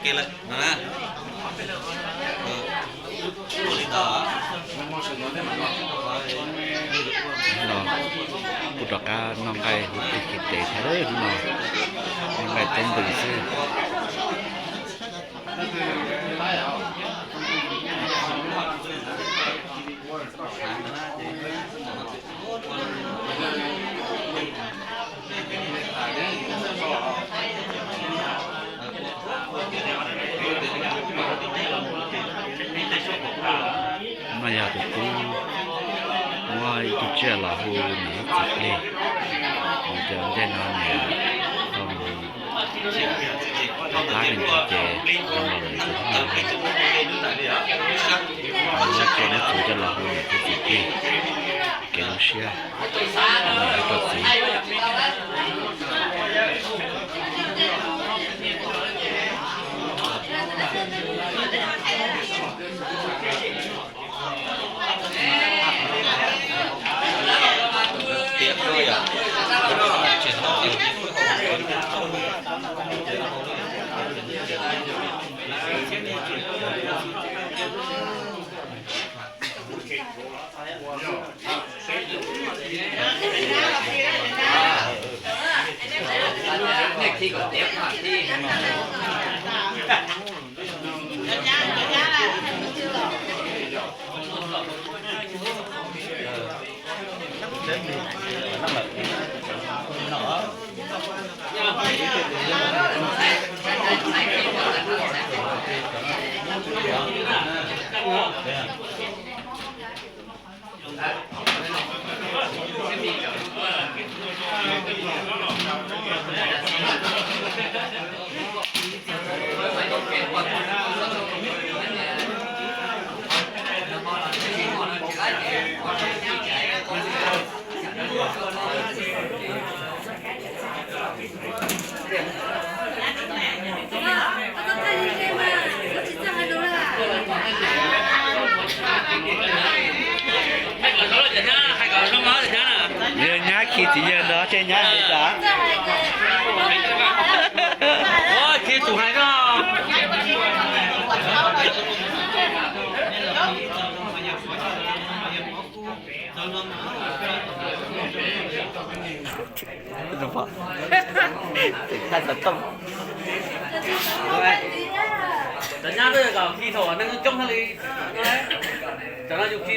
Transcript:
Kuv rov qab noj nqaij huv tib kev tes thiab no, noj nqaij tub npws xwb. No yog tus tub muab ib tug tsiaj los hu nws lub txiv plig, ces ntej no niam tau mus pab nws ces zoo los nws tus hu, muab tsiaj muab txhuv coj los hu nws lub txiv plig, kev zoo siab rau txiv. Yawg nyab khi txiv yawg ntawd, tej nyab hais tas. Khi tus hais no. Cov nyab kom khi thaum neeg coob thiaj li, cov no yus khi.